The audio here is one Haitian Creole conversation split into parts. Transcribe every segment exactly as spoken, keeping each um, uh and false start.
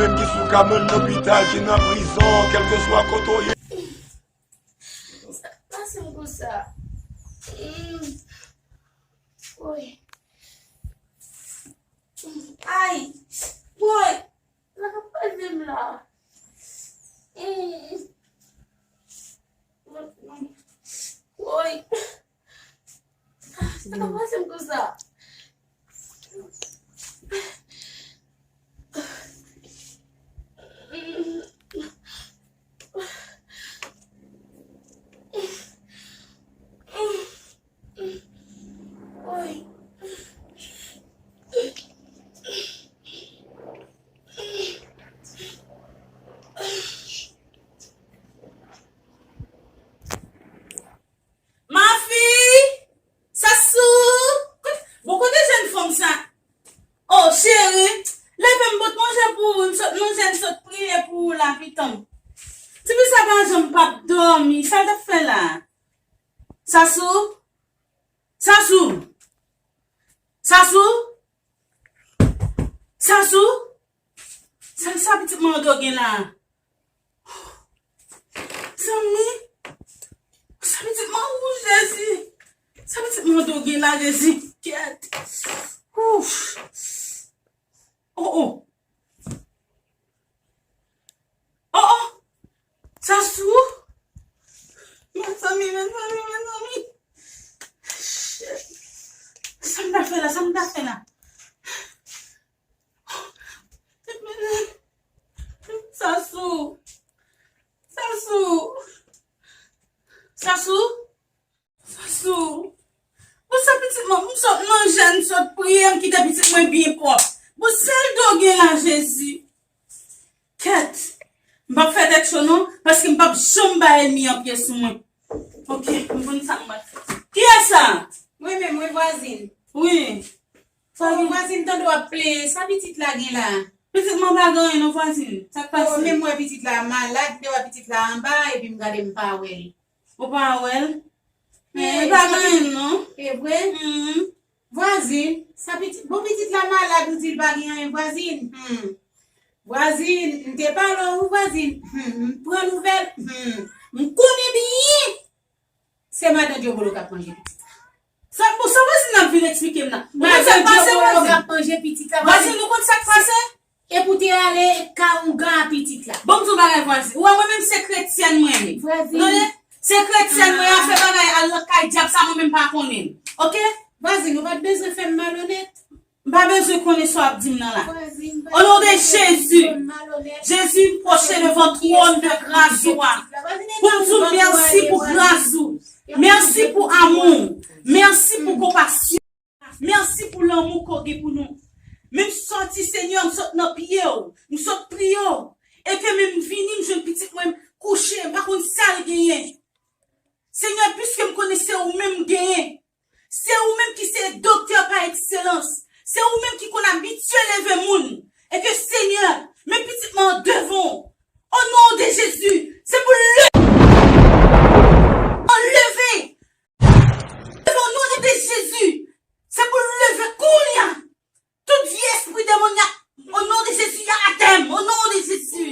Menm ki sou ka, menm lopital, ki nan prizon, kèlkeswa kote w ye. Sa k pase m konsa? Mm. Woy. Ay. Woy. Sa k ap pase m la? Mm. Woy. Sa k ap pase m konsa? Mafi! Sasou! Kot-, bon, kote jèn fanm sa? Oh, cheri, leve m pot manje pou ou, m sot manje, m sot priye pou ou la, pitan m. Tifi sa pa janm p ap dòmi, sa l t ap fè la? Sasou? Sasou? Sasou? Sasou? Sa, sa pitit mwen gen la? Zanmi, sa pitit mwen, ou Jezi. Sa pitit mwen gen la, Jezi. Kèt. Ouf. Oh, oh. Oh, oh. Sasou. Mezanmi, mezanmi, mezanmi. Shit. Sa m ta fè la, sa m ta fè la? Sasou. Sasou. Sasou. Sasou. Bon, sa pitit mwen, m sot manje, m sot priye, m kite pitit mwen byen pwòp. Bon, sèl do gen la, Jezi. Kèt. M p ap fè tèt cho non, paske m p ap janm bay ènmi an pye sou mwen. Ok, m konn sa m pral fè. Kiyès sa? Mwen menm, mwen vwazin. Wi. Oh, vwazin, tande w ap plenyen. Sa pitit la gen la? Pitit mwen pa gen anyen non, vwazin. Sa k pase? Oh, men m wè pitit la malad, m te wè pitit la anba, epi m gade m pa wè l. Ou pa wè l? Men, men, li pa gen anyen non. E vre? Mhm. Vwazin, sa pitit, bon, pitit la malad, ou di l pa gen anyen, vwazin. Hmm. Vwazin, m te pale w, wi, vwazin. Hmm, m pran nouvèl. Hmm. M konnen byen. Se madan Dyobolo k ap manje pitit la. Sa, bon, sa vwazin nan vin eksplike m nan. Ou konn sa k pase, vwazin? Madan Dyobolo k ap manje pitit la, vwazin. Vwazin, ou konn sa k pase? Epi w te ale ka oungan a pitit la. Bon, m di w bagay, vwazin. Ou wè mwen menm se kretyèn mwen ye. Vwazin. Tande? Se kretyèn mwen ye, afè bagay al nan kay dyab sa mwen menm pa konnen. Ok? Vwazin, ou pa t bezwen fè m malonèt. M pa bezwen konnen sa w ap di m nan la. Vwazin, pa bezwen fè m malonèt. O non de Jezi. Jezi, m pwoche devan twòn de gras ou a. Pou m di w mèsi pou gras ou. Mèsi pou amou w. Mèsi pou konpasyon. Mèsi pou lanmou ke w gen pou nou. Men m sòti, Senyè, m sot nan pye w, m sot priye w. E ke men m vini, m jwenn pitit mwen kouche, m pa konn sa l genyen. Senyè, piske m konnen se ou menm m genyen, se ou menm ki se doktè pa ekselans, se ou menm ki konn abitye leve moun. E ke, Senyè, men pitit mwen an devan w. O non de Jezi, se pou l leve. Leve. Leve o non de Jezi. Se pou l leve kounye a. Tout vye espri demonyak, o non de Jezi, y a atè m, o non de Jezi.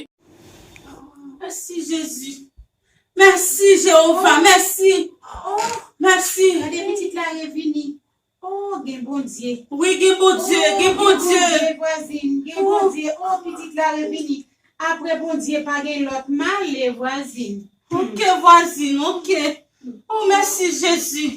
Mèsi, Jezi. Mèsi, Jewova, mèsi. Mèsi. Gade pitit la revini. Oh, gen Bondye. Wi, gen Bondye, gen Bondye. Gen Bondye, vwazin, gen Bondye. Oh, pitit la revini. Apre Bondye, pa gen lòt male, vwazin. Ok, vwazin, ok. Oh, mèsi, Jezi.